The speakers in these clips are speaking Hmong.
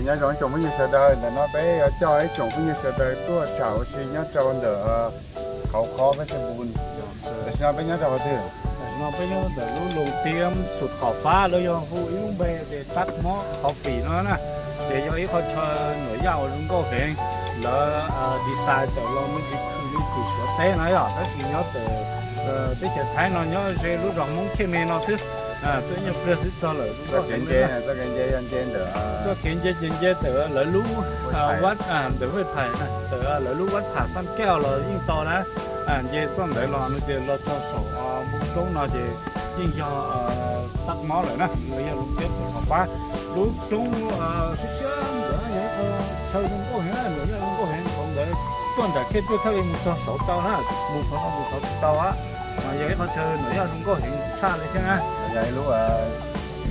Nyob zoo ib tsoom phooj ywg sawv daws, ntawm no peb yuav coj ib tsoom phooj ywg sawv daws tuaj tsham ua si nyob rau ntawm Khauv Khob Pheej Xeem Npus. Tam sim no peb nyob rau qhov twg? Tam sim no peb nyob ntawm lub Loos Tiab Xus Qhov Fab, lawv yog hu ib lub npe tias Taj Mall Coffee no na. Ces yog ib qhov chaw nuam yaj uas zoo nkauj heev, lawv design tawm los me ntsis khwm li khwm Suav teb no yom, tab sis nyob teb chaws Thaib no nyob ze lub zos Hmoob Khej Me no xwb. Tuaj ib nyuag pliag xwb txog lawm. Txoj kev nce, txoj kev nce yog nce ntawm, txoj kev nce ces nce ntawm lawv lub, ntawm Vaj Pham, ntawm lawv lub Vaj Pham Xab Kaj los yeej tau na. Nce txoj ntawd los no ces los txog saum npoo roob no ces yeej yog Taj Mall lawm na, los yog Loos Tiab Xus Qhov Fab. Lub roob siab siab ntawd yog ib qho chaw zoo nkauj heev na, nuam yaj zoo nkauj heev, thaum ntawd tuaj nram Khej Tuaj thiaj li mus txog saud tau na, mus qhov no mus qhov tsis tau. Mas yog ib qho chaw nuam yaj zoo nkauj heev tshaj li thiab na. Yog ib lub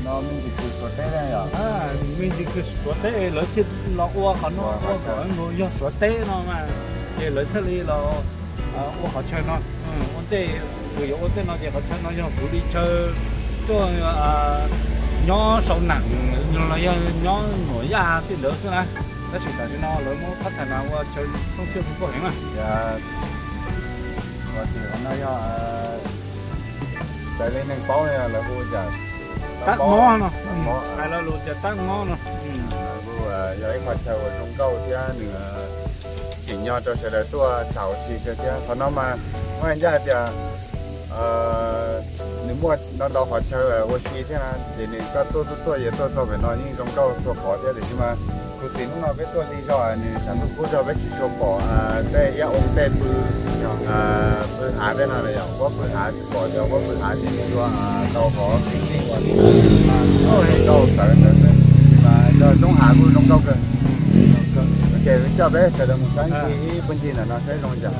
no me ntsis khwm Suav teb yom? Me ntsis khwm Suav teb lawv thiaj los ua qhov no, ua kom yog Suav teb no mas, ces lawv thiaj li los ua qhov chaw no. Ua ntej, kuv yuav ua ntej no ces qhov chaw no yog kuv li chaw tuaj nyob sau nam los yog nyob nuam yaj tej ntawd xwb na. Tab sis tam sim no lawv muab phab thas nas ua chaw thoob thiaj zoo nkauj heev na. Ua tim qhov no yog raws li neeg paub lawv hu cas? Taj Mob no, hais lo lus tias Taj Mob no. Kuj yog ib qho chaw uas zoo nkauj thiab nws tsim nyog rau sawv daws tuaj tsham ua si kawg thiab. Qhov no mas muaj ncaj tias nws muaj ntau ntau qhov chaw ua si thiab na, ces nws koj tuaj tuaj tuaj yuav tuaj txog pem no yeej zoo nkauj txhua qhov thiab. Tiam sis mas kuv xav hnub no peb tuaj lig zog nws tshav ntuj kub zog peb tsis tshua pom tej iab oo tej pw, pw hav tej no yom, puab pw hav tsis pom cov puab pw hav ces nws yuav tau qhov kev tij uas nws tau txawv ntawd xwb. Mas yog roob hav kuj zoo nkauj kawg. Ces coj peb sawv daws mus saib ncig ib puag ncig ntawm no saib zoo li cas.